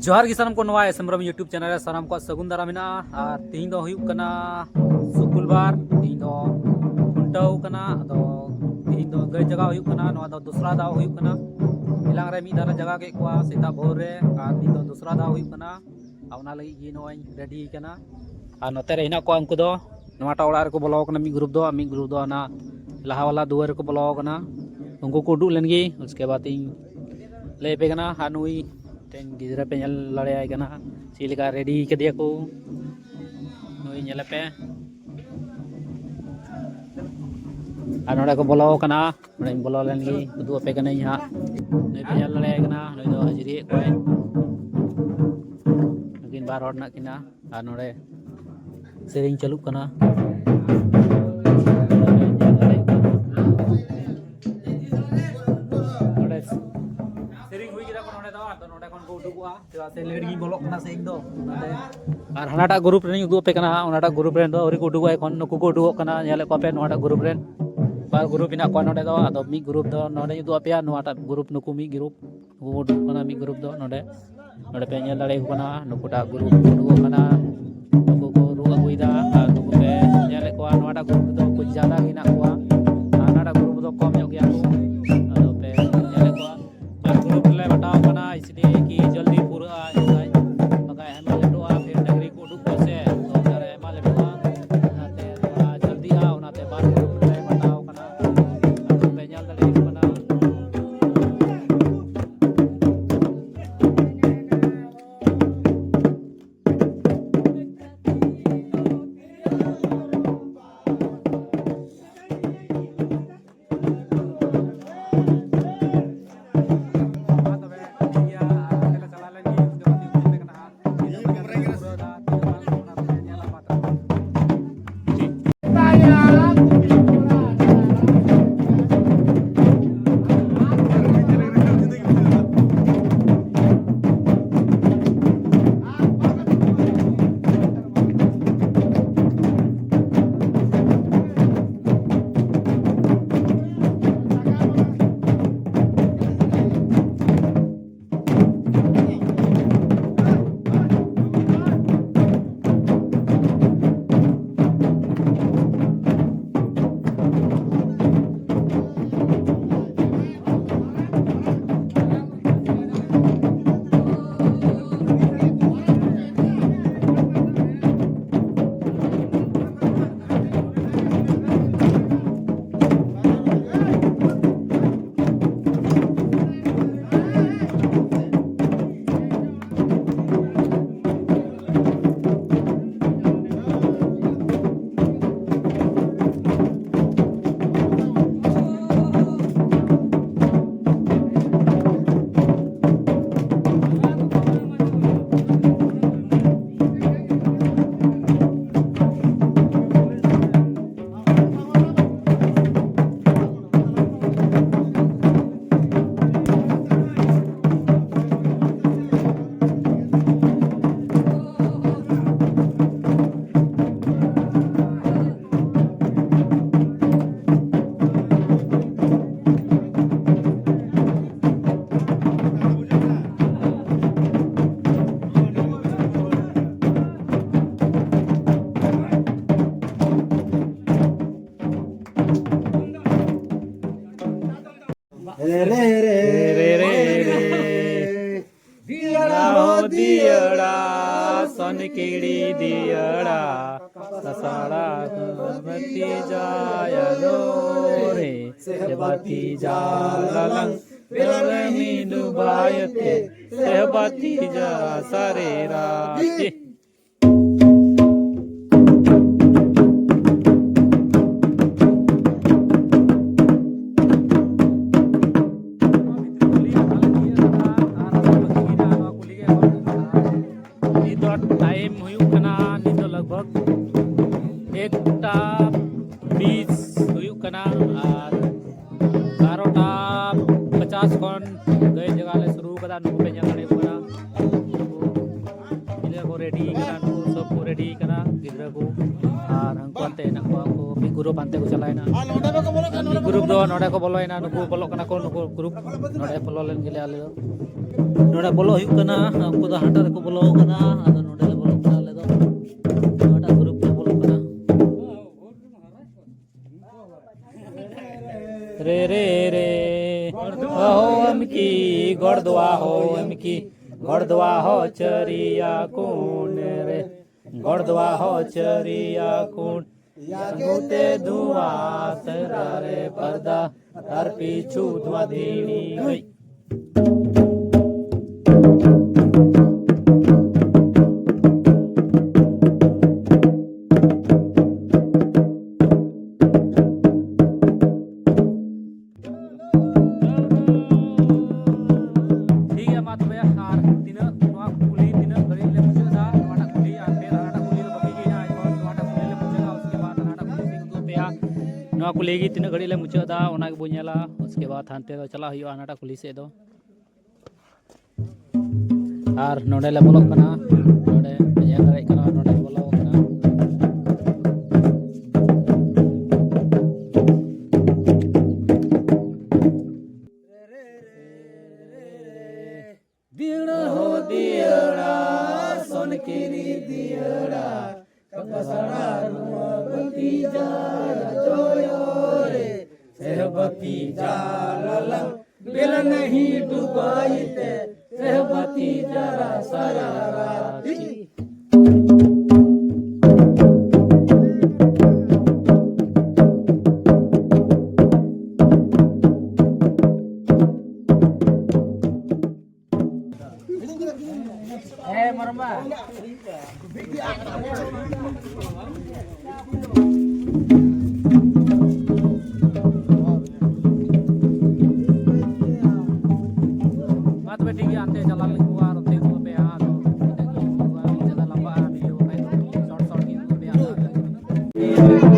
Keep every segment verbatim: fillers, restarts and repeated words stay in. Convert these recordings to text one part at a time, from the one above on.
ᱡᱚᱦᱟᱨ ᱜᱮ ᱥᱟᱱᱟᱢ ᱠᱚ, ᱱᱚᱣᱟ S M Ram YouTube channel ᱨᱮ ᱥᱟᱱᱟᱢ ᱠᱚᱣᱟᱜ ᱥᱟᱹᱜᱩᱱ ᱫᱟᱨᱟᱢ ᱢᱮᱱᱟᱜᱼᱟ᱾ ᱟᱨ ᱛᱤᱦᱤᱧ ᱫᱚ ᱦᱩᱭᱩᱜ ᱠᱟᱱᱟ ᱥᱩᱠᱩᱞᱵᱟᱨ, ᱛᱤᱦᱤᱧ ᱫᱚ ᱠᱷᱩᱱᱴᱟᱹᱣ ᱠᱟᱱᱟ᱾ ᱟᱫᱚ ᱛᱤᱦᱤᱧ ᱫᱚ ᱜᱟᱹᱭ ᱡᱟᱜᱟᱣ ᱦᱩᱭᱩᱜ ᱠᱟᱱᱟ᱾ ᱱᱚᱣᱟ ᱫᱚ ᱫᱚᱥᱨᱟ ᱫᱟᱣ ᱦᱩᱭᱩᱜ ᱠᱟᱱᱟ᱾ ᱮᱞᱟᱝ ᱨᱮ ᱢᱤᱫ ᱫᱷᱟᱣ ᱞᱮ ᱡᱟᱜᱟᱣ ᱠᱮᱫ ᱠᱚᱣᱟ ᱥᱮᱛᱟᱜ ᱵᱷᱳᱨ ᱨᱮ, ᱟᱨ ᱛᱤᱦᱤᱧ ᱫᱚ ᱫᱚᱥᱨᱟ ᱫᱟᱣ ᱦᱩᱭᱩᱜ ᱠᱟᱱᱟ᱾ ᱟᱨ ᱚᱱᱟ ᱞᱟᱹᱜᱤᱫ ᱜᱮ ᱱᱚᱜᱼᱚᱭ ᱨᱮᱰᱤ ᱠᱟᱱᱟ᱾ ᱟᱨ ᱱᱚᱛᱮ ᱨᱮ ᱦᱮᱱᱟᱜ ᱠᱚᱣᱟ ᱩᱱᱠᱩ ᱫᱚ, ᱱᱚᱣᱟᱴᱟᱜ ᱚᱲᱟᱜ ᱨᱮᱠᱚ ᱵᱚᱞᱚ ᱟᱠᱟᱱᱟ ᱢᱤᱫ ᱜᱨᱩᱯ ᱫᱚ, ᱟᱨ ᱢᱤᱫ ᱜᱨᱩᱯ ᱫᱚ ᱦᱟᱱᱟ ᱞᱟᱦᱟ ᱣᱟᱞᱟ ᱫᱩᱣᱟᱹᱨ ᱨᱮᱠᱚ ᱵᱚᱞᱚ ᱟᱠᱟᱱᱟ᱾ ᱩᱱᱠᱩ ᱠᱚ ᱩᱰᱩᱠ ᱞᱮᱱ ᱜᱮ, ᱩᱥᱠᱮ ᱵᱟᱫ ᱤᱧ ᱞᱟᱹᱭ ᱟᱯᱮ ᱠᱟᱱᱟ᱾ ᱟᱨ ᱱᱩᱭ ᱢᱤᱫᱴᱮᱱ ᱜᱤᱫᱽᱨᱟᱹ ᱯᱮ ᱧᱮᱞ ᱫᱟᱲᱮᱭᱟᱭ ᱠᱟᱱᱟ, ᱪᱮᱫ ᱞᱮᱠᱟ ᱨᱮᱰᱤ ᱠᱟᱫᱮᱭᱟ ᱠᱚ᱾ ᱱᱩᱭ ᱧᱮᱞᱮ ᱯᱮ᱾ ᱟᱨ ᱱᱚᱰᱮ ᱠᱚ ᱵᱚᱞᱚ ᱟᱠᱟᱱᱟ᱾ ᱱᱚᱰᱮᱧ ᱵᱚᱞᱚ ᱞᱮᱱ ᱜᱮ, ᱩᱫᱩᱜ ᱟᱯᱮ ᱠᱟᱹᱱᱟᱹᱧ ᱦᱟᱸᱜ᱾ ᱱᱩᱭ ᱯᱮ ᱧᱮᱞ ᱫᱟᱲᱮᱭᱟᱭ ᱠᱟᱱᱟ, ᱱᱩᱭ ᱫᱚ ᱦᱟᱹᱡᱨᱤᱭᱮᱫ ᱠᱚᱣᱟᱭ᱾ ᱱᱩᱠᱤᱱ ᱵᱟᱨ ᱦᱚᱲ ᱢᱮᱱᱟᱜ ᱠᱤᱱᱟ᱾ ᱟᱨ ᱱᱚᱰᱮ ᱥᱮᱨᱮᱧ ᱪᱟᱹᱞᱩᱜ ᱠᱟᱱᱟ᱾ ᱱᱚᱰᱮ ᱥᱮᱨᱮᱧ ᱦᱩᱭ ᱠᱮᱫᱟ ᱠᱚ ᱱᱚᱰᱮ ᱫᱚ, ᱟᱫᱚ ᱱᱚᱰᱮ ᱠᱷᱚᱱ ᱠᱚ ᱩᱰᱩᱠᱚᱜᱼᱟ᱾ ᱪᱮᱫᱟᱜ ᱥᱮ ᱞᱮᱴ ᱜᱤᱧ ᱵᱚᱞᱚᱜ ᱠᱟᱱᱟ ᱥᱮ ᱤᱧ ᱫᱚ, ᱚᱱᱟᱛᱮ᱾ ᱟᱨ ᱦᱟᱱᱟᱴᱟᱜ ᱜᱨᱩᱯ ᱨᱮᱱᱤᱧ ᱩᱫᱩᱜ ᱟᱯᱮ ᱠᱟᱱᱟ ᱦᱟᱸᱜ, ᱚᱱᱟᱴᱟᱜ ᱜᱨᱩᱯ ᱨᱮᱱ ᱫᱚ ᱟᱹᱣᱨᱤ ᱠᱚ ᱩᱰᱩᱠᱚᱜᱼᱟ ᱮᱠᱷᱚᱱ᱾ ᱱᱩᱠᱩ ᱠᱚ ᱩᱰᱩᱠᱚᱜ ᱠᱟᱱᱟ, ᱧᱮᱞᱮᱫ ᱠᱚᱣᱟ ᱯᱮ, ᱱᱚᱣᱟᱴᱟᱜ ᱜᱨᱩᱯ ᱨᱮᱱ ᱵᱟᱨ ᱜᱨᱩᱯ ᱦᱮᱱᱟᱜ ᱠᱚᱣᱟ ᱱᱚᱰᱮ ᱫᱚ᱾ ᱟᱫᱚ ᱢᱤᱫ ᱜᱨᱩᱯ ᱫᱚ ᱱᱚᱰᱮᱧ ᱩᱫᱩᱜ ᱟᱯᱮᱭᱟ, ᱱᱚᱣᱟᱴᱟᱜ ᱜᱨᱩᱯ, ᱱᱩᱠᱩ ᱢᱤᱫ ᱜᱨᱩᱯ, ᱱᱩᱠᱩ ᱠᱚ ᱩᱰᱩᱠᱚᱜ ᱠᱟᱱᱟ ᱢᱤᱫ ᱜᱨᱩᱯ ᱫᱚ ᱱᱚᱰᱮ᱾ ᱱᱚᱰᱮ ᱯᱮ ᱧᱮᱞ ᱫᱟᱲᱮᱭᱟᱠᱚ ᱠᱟᱱᱟ, ᱱᱩᱠᱩᱴᱟᱜ ᱜᱨᱩᱯ ᱩᱰᱩᱠᱚᱜ ᱠᱟᱱᱟ, ᱱᱩᱠᱩ ᱠᱚ ᱨᱩ ᱟᱹᱜᱩᱭᱮᱫᱟ᱾ ᱟᱨ ᱱᱩᱠᱩ ᱯᱮ ᱧᱮᱞᱮᱫ ᱠᱚᱣᱟ, ᱱᱚᱣᱟᱴᱟᱜ ᱜᱨᱩᱯ ᱨᱮᱫᱚ ᱠᱩᱪ ᱡᱟᱫᱟ ᱜᱮ ᱦᱮᱱᱟᱜ ᱠᱚᱣᱟ, ᱟᱨ ᱦᱟᱱᱟᱴᱟᱜ ᱜᱨᱩᱯ ᱨᱮᱫᱚ ᱠᱚᱢ ᱧᱚᱜ ᱜᱮᱭᱟ ᱠᱚ᱾ ᱟᱫᱚ ᱯᱮ ᱧᱮᱞᱮᱫ ᱠᱚᱣᱟ, ᱵᱟᱨ ᱜᱨᱩᱯ ᱨᱮᱞᱮ ᱵᱟᱴᱟᱣ ᱠᱟᱱᱟ, ᱤᱥᱞᱤᱭᱮ ᱠᱤ ᱡᱚᱞᱫᱤ ᱯᱩᱨᱟᱹᱜᱼᱟ, ᱮᱱᱠᱷᱟᱱ ᱵᱟᱠᱷᱟᱡ ᱟᱭᱢᱟ ᱞᱮᱴᱚᱜᱼᱟ, ᱯᱷᱤᱨ ᱰᱟᱹᱝᱨᱤ ᱠᱚ ᱩᱰᱩᱠ ᱠᱚ ᱥᱮ, ᱛᱚ ᱚᱱᱟᱨᱮ ᱟᱭᱢᱟ ᱞᱮᱴᱚᱜᱼᱟ, ᱚᱱᱟᱛᱮ ᱛᱷᱚᱲᱟ ᱡᱚᱞᱫᱤᱜᱼᱟ, ᱚᱱᱟᱛᱮ ᱵᱟᱨ ᱜᱨᱩᱯ ᱨᱮᱞᱮ ᱵᱟᱴᱟᱣ ᱠᱟᱱᱟ᱾ ᱟᱫᱚ ᱯᱮ ᱧᱮᱞ ᱫᱟᱲᱮᱭᱟᱠᱚ ᱠᱟᱱᱟ᱾ ᱦᱚᱸ ᱫᱤᱭᱟᱹᱲᱟ, ᱥᱚᱱᱠᱤᱲᱤ ᱫᱤᱭᱟᱹᱲᱟ, ᱥᱟᱥᱟᱲᱟ ᱵᱟᱹᱛᱤ ᱡᱟᱭᱟ ᱱᱚᱨᱮ, ᱥᱮ ᱵᱟᱹᱛᱤ ᱡᱟᱞᱟᱞᱟᱝ, ᱯᱮᱨᱟᱞᱮ ᱢᱤᱫ ᱰᱩᱵᱟᱭ ᱛᱮ, ᱥᱮ ᱵᱟᱹᱛᱤ ᱡᱟ ᱥᱟᱨᱮ ᱨᱟᱛᱮ᱾ ᱱᱤᱛ ᱫᱚ ᱴᱟᱭᱤᱢ ᱦᱩᱭᱩᱜ ᱠᱟᱱᱟ, ᱱᱤᱛ ᱫᱚ ᱞᱟᱜᱽ ᱵᱷᱟᱜᱽ ᱮᱠᱴᱟ ᱵᱤᱥ ᱦᱩᱭᱩᱜ ᱠᱟᱱᱟ᱾ ᱟᱨ ᱵᱟᱨᱚᱴᱟ ᱯᱚᱪᱟᱥ ᱠᱷᱚᱱ ᱜᱟᱹᱭ ᱡᱟᱜᱟᱣ ᱞᱮ ᱥᱩᱨᱩ ᱠᱟᱫᱟ᱾ ᱱᱩᱠᱩ ᱯᱮ ᱧᱮᱞ ᱫᱟᱲᱮᱭᱟᱠᱚ ᱠᱟᱱᱟ, ᱱᱩᱠᱩ ᱜᱤᱫᱽᱨᱟᱹ ᱠᱚ ᱨᱮᱰᱤ ᱠᱟᱱᱟ, ᱱᱩᱠᱩ ᱥᱚᱵ ᱠᱚ ᱨᱮᱰᱤ ᱠᱟᱱᱟ ᱜᱤᱫᱽᱨᱟᱹ ᱠᱚ᱾ ᱟᱨ ᱦᱟᱱᱠᱩ ᱦᱟᱱᱛᱮ ᱦᱮᱱᱟᱜ ᱠᱚᱣᱟ, ᱩᱱᱠᱩ ᱢᱤᱫ ᱜᱨᱩᱯ ᱦᱟᱱᱛᱮ ᱠᱚ ᱪᱟᱞᱟᱣᱮᱱᱟ᱾ ᱢᱤᱫ ᱜᱨᱩᱯ ᱫᱚ ᱱᱚᱰᱮ ᱠᱚ ᱵᱚᱞᱚᱭᱮᱱᱟ, ᱱᱩᱠᱩ ᱵᱚᱞᱚᱜ ᱠᱟᱱᱟ ᱠᱚ, ᱱᱩᱠᱩ ᱜᱨᱩᱯ ᱱᱚᱰᱮ ᱵᱚᱞᱚ ᱞᱮᱱ ᱜᱮᱞᱮ ᱟᱞᱮ ᱫᱚ᱾ ᱱᱚᱰᱮ ᱵᱚᱞᱚ ᱦᱩᱭᱩᱜ ᱠᱟᱱᱟ, ᱩᱱᱠᱩ ᱫᱚ ᱦᱟᱱᱴᱟᱜ ᱨᱮᱠᱚ ᱵᱚᱞᱚ ᱠᱟᱱᱟ, ᱟᱫᱚ ᱱᱚᱰᱮ ᱞᱮ ᱵᱚᱞᱚᱜ ᱠᱟᱱᱟ ᱟᱞᱮ ᱫᱚ᱾ ᱱᱚᱣᱟᱴᱟᱜ ᱜᱨᱩᱯ ᱞᱮ ᱵᱚᱞᱚᱜ ᱠᱟᱱᱟ᱾ ᱨᱮ ᱨᱮ ᱨᱮ ᱦᱳᱢ ᱠᱤ ᱜᱚᱲᱫᱣᱟ ᱦᱳᱢ ᱠᱤ ᱜᱚᱲᱫᱣᱟ ᱦᱚ ᱪᱟᱹᱨᱤᱭᱟ ᱠᱩᱱ ᱨᱮ ᱜᱚᱲᱫᱣᱟ ᱦᱚ ᱪᱟᱹᱨᱤᱭᱟ ᱠᱩᱱ ᱭᱟᱜᱩ ᱛᱮ ᱫᱷᱩᱣᱟ ᱥᱮᱨᱟ ᱨᱮ ᱯᱟᱨᱫᱟ ᱟᱨ ᱯᱤᱪᱷᱩ ᱫᱷᱩᱣᱟ ᱫᱷᱤᱲᱤ ᱦᱳᱭ᱾ ᱴᱷᱤᱠ ᱜᱮᱭᱟ, ᱢᱟ ᱛᱚᱵᱮ, ᱟᱨ ᱛᱤᱱᱟᱹᱜ ᱱᱚᱣᱟ ᱠᱩᱞᱦᱤ ᱛᱤᱱᱟᱹᱜ ᱜᱷᱟᱹᱲᱤᱡ ᱞᱮ ᱢᱩᱪᱟᱹᱫ ᱮᱫᱟ, ᱱᱚᱣᱟᱴᱟᱜ ᱠᱩᱞᱦᱤ ᱟᱨ ᱯᱷᱮᱨ ᱦᱟᱱᱟᱴᱟᱜ ᱠᱩᱞᱦᱤ ᱫᱚ ᱵᱟᱹᱠᱤ ᱜᱮ ᱦᱮᱱᱟᱜᱼᱟ, ᱮᱠᱷᱚᱱ ᱱᱚᱣᱟᱴᱟᱜ ᱠᱩᱞᱦᱤ ᱞᱮ ᱢᱩᱪᱟᱹᱫᱟ, ᱩᱥᱠᱮ ᱵᱟᱫ ᱦᱟᱱᱟᱴᱟᱜ ᱠᱩᱞᱦᱤ ᱥᱮᱫ ᱩᱫᱩᱜ ᱟᱯᱮᱭᱟ᱾ ᱱᱚᱣᱟ ᱠᱩᱞᱦᱤ ᱜᱮ ᱛᱤᱱᱟᱹᱜ ᱜᱷᱟᱹᱲᱤᱡ ᱞᱮ ᱢᱩᱪᱟᱹᱫ ᱮᱫᱟ, ᱚᱱᱟ ᱜᱮᱵᱚᱱ ᱧᱮᱞᱟ, ᱩᱥᱠᱮ ᱵᱟᱫ ᱦᱟᱱᱛᱮ ᱫᱚ ᱪᱟᱞᱟᱜ ᱦᱩᱭᱩᱜᱼᱟ ᱦᱟᱱᱟᱴᱟᱜ ᱠᱩᱞᱦᱤ ᱥᱮᱫ ᱫᱚ᱾ ᱟᱨ ᱱᱚᱰᱮ ᱞᱮ ᱵᱚᱞᱚᱜ ᱠᱟᱱᱟ, ᱱᱚᱰᱮ ᱯᱮ ᱧᱮᱞ ᱫᱟᱲᱮᱭᱟᱜ ᱠᱟᱱᱟ, ᱱᱚᱰᱮ ᱞᱮ ᱵᱚᱞᱚ ᱠᱟᱱᱟ᱾ ᱫᱤᱭᱟᱹᱲᱟ ᱦᱚ ᱫᱤᱭᱟᱹᱲᱟ, ᱥᱚᱱᱠᱤᱨᱤ ᱫᱤᱭᱟᱹᱲᱟ, ᱠᱟᱯᱟᱥᱟᱲᱟ ᱨᱩᱣᱟᱹ ᱵᱟᱹᱛᱤ ᱡᱟᱞᱟ ᱡᱚᱭᱚ ᱨᱮ, ᱥᱮ ᱵᱟᱹᱛᱤ ᱡᱟᱞᱟᱞᱟᱝ, ᱵᱮᱞᱟ ᱱᱟᱦᱤ ᱰᱩᱵᱟᱭ ᱛᱮ, ᱥᱮᱦᱵᱟᱛᱤ ᱡᱟᱨᱟ ᱥᱟᱨᱟ ᱨᱟᱛᱤ᱾ ᱦᱮᱸ, ᱢᱟᱨᱟᱝᱵᱟ᱾ ᱢᱟ ᱛᱚᱵᱮ ᱴᱷᱤᱠ ᱜᱮᱭᱟ, ᱦᱟᱱᱛᱮ ᱪᱟᱞᱟᱜ ᱞᱟᱹᱜᱤᱫ ᱟᱨ ᱚᱱᱛᱮ ᱠᱚ ᱯᱮ ᱦᱟᱸᱜ ᱟᱫᱚ ᱤᱱᱟᱹᱜ ᱜᱮ ᱦᱩᱭᱩᱜᱼᱟ, ᱤᱱᱟᱹ ᱫᱚ ᱞᱟᱢᱵᱟᱜᱼᱟ video ᱠᱷᱟᱡ ᱫᱚ, short short ᱜᱮ ᱦᱩᱭᱩᱜᱼᱟ ᱦᱟᱸᱜ᱾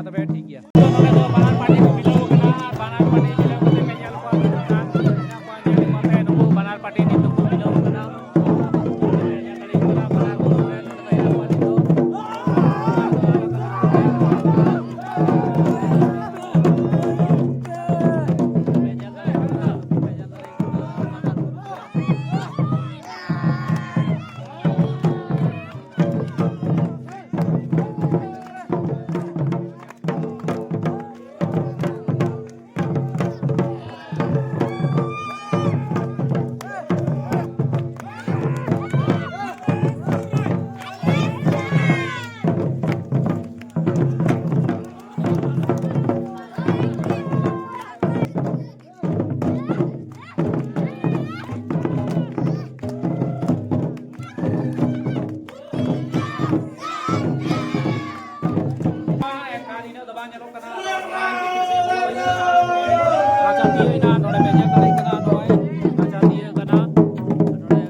ᱛᱚᱵᱮ ᱴᱷᱤᱠ ᱜᱮᱭᱟ᱾ ᱱᱚᱰᱮ ᱫᱚ ᱵᱟᱱᱟᱨ ᱯᱟᱨᱴᱤ ᱠᱚ ᱢᱤᱞᱟᱹᱣ ᱠᱟᱱᱟ, ᱟᱨ ᱵᱟᱱᱟᱨ ᱯᱟᱨᱴᱤ ᱢᱤᱞᱟᱹᱣ ᱠᱟᱛᱮ ᱯᱮ ᱧᱮᱞ ᱠᱚᱣᱟ, ᱢᱮᱱᱟᱜ ᱠᱚᱣᱟ, ᱧᱮᱞ ᱠᱚᱣᱟ ᱯᱮ, ᱱᱩᱠᱩ ᱵᱟᱱᱟᱨ ᱯᱟᱨᱴᱤ ᱱᱤᱛᱚᱜ ᱠᱚ ᱢᱤᱞᱟᱹᱣ ᱠᱟᱱᱟ᱾ ᱵᱟᱱᱟᱨ ᱠᱚ ᱢᱤᱞᱟᱹᱣ ᱠᱟᱱᱟ᱾ ᱮᱱᱠᱷᱟᱱ ᱤᱱᱟᱹᱜ ᱫᱚ ᱵᱟᱝ ᱧᱮᱞᱚᱜ ᱠᱟᱱᱟ᱾ ᱨᱟᱪᱟ ᱛᱤᱭᱟᱹᱜ ᱮᱱᱟ, ᱱᱚᱰᱮ ᱯᱮ ᱧᱮᱞ ᱫᱟᱲᱮᱭᱟᱜ ᱠᱟᱱᱟ, ᱱᱚᱜᱼᱚᱭ ᱨᱟᱪᱟ ᱛᱤᱭᱟᱹᱜ ᱠᱟᱱᱟ᱾ ᱱᱚᱰᱮ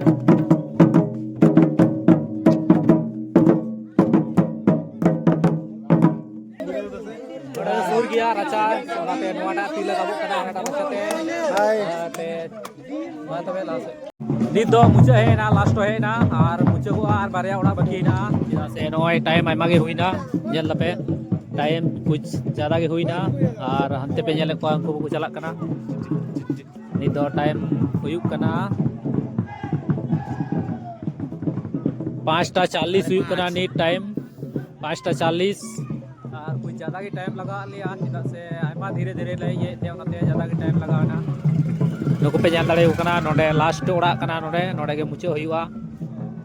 ᱱᱚᱰᱮ ᱥᱩᱨ ᱜᱮᱭᱟ ᱨᱟᱪᱟ, ᱚᱱᱟᱛᱮ ᱱᱚᱣᱟᱴᱟᱜ ᱛᱤ ᱞᱟᱜᱟᱣᱚᱜ ᱠᱟᱱᱟ, ᱦᱟᱱᱟᱴᱟᱜ ᱨᱟᱪᱟᱛᱮ᱾ ᱦᱟᱭ᱾ ᱚᱱᱟᱛᱮ ᱢᱟ ᱛᱚᱵᱮ ᱞᱟᱦᱟ ᱥᱮᱫ᱾ ᱱᱤᱛ ᱫᱚ ᱢᱩᱪᱟᱹᱫ ᱦᱮᱡ ᱮᱱᱟ, ᱞᱟᱥᱴ ᱦᱮᱡ ᱮᱱᱟ, ᱟᱨ ᱢᱩᱪᱟᱹᱫᱚᱜᱼᱟ, ᱟᱨ ᱵᱟᱨᱭᱟ ᱚᱲᱟᱜ ᱵᱟᱹᱠᱤ ᱦᱮᱱᱟᱜᱼᱟ᱾ ᱪᱮᱫᱟᱜ ᱥᱮ ᱱᱚᱜᱼᱚᱭ ᱴᱟᱭᱤᱢ ᱟᱭᱢᱟ ᱜᱮ ᱦᱩᱭᱱᱟ, ᱧᱮᱞ ᱫᱟᱯᱮ ᱴᱟᱭᱤᱢ ᱠᱩᱪ ᱡᱟᱫᱟ ᱜᱮ ᱦᱩᱭᱱᱟ᱾ ᱟᱨ ᱦᱟᱱᱛᱮ ᱯᱮ ᱧᱮᱞᱮᱫ ᱠᱚᱣᱟ, ᱩᱱᱠᱩ ᱵᱟᱠᱚ ᱪᱟᱞᱟᱜ ᱠᱟᱱᱟ᱾ ᱱᱤᱛ ᱫᱚ ᱴᱟᱭᱤᱢ ᱦᱩᱭᱩᱜ ᱠᱟᱱᱟ ᱯᱟᱸᱪᱴᱟ ᱪᱟᱞᱞᱤᱥ ᱦᱩᱭᱩᱜ ᱠᱟᱱᱟ ᱱᱤᱛ ᱴᱟᱭᱤᱢ, ᱯᱟᱸᱪᱴᱟ ᱪᱟᱞᱞᱤᱥ᱾ ᱟᱨ ᱠᱩᱪ ᱡᱟᱫᱟ ᱜᱮ ᱴᱟᱭᱤᱢ ᱞᱟᱜᱟᱣ ᱞᱮᱭᱟ, ᱪᱮᱫᱟᱜ ᱥᱮ ᱟᱭᱢᱟ ᱫᱷᱤᱨᱮ ᱫᱷᱤᱨᱮ ᱞᱮ ᱤᱭᱟᱹᱭᱮᱫ ᱛᱮ, ᱚᱱᱟᱛᱮ ᱡᱟᱫᱟ ᱜᱮ ᱴᱟᱭᱤᱢ ᱞᱟᱜᱟᱣ ᱮᱱᱟ᱾ ᱱᱩᱠᱩ ᱯᱮ ᱧᱮᱞ ᱫᱟᱲᱮᱭᱟᱠᱚ ᱠᱟᱱᱟ, ᱱᱚᱰᱮ ᱞᱟᱥᱴ ᱚᱲᱟᱜ ᱠᱟᱱᱟ, ᱱᱚᱰᱮ, ᱱᱚᱰᱮ ᱜᱮ ᱢᱩᱪᱟᱹᱫ ᱦᱩᱭᱩᱜᱼᱟ᱾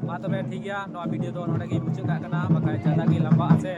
ᱢᱟ ᱛᱚᱵᱮ ᱴᱷᱤᱠ ᱜᱮᱭᱟ, ᱱᱚᱣᱟ ᱵᱷᱤᱰᱤᱭᱳ ᱫᱚ ᱱᱚᱰᱮ ᱜᱮ ᱢᱩᱪᱟᱹᱫ ᱠᱟᱜ ᱠᱟᱱᱟ, ᱵᱟᱠᱷᱟᱡ ᱡᱟᱫᱟ ᱜᱮ ᱞᱟᱢᱵᱟᱜᱼᱟ ᱥᱮ᱾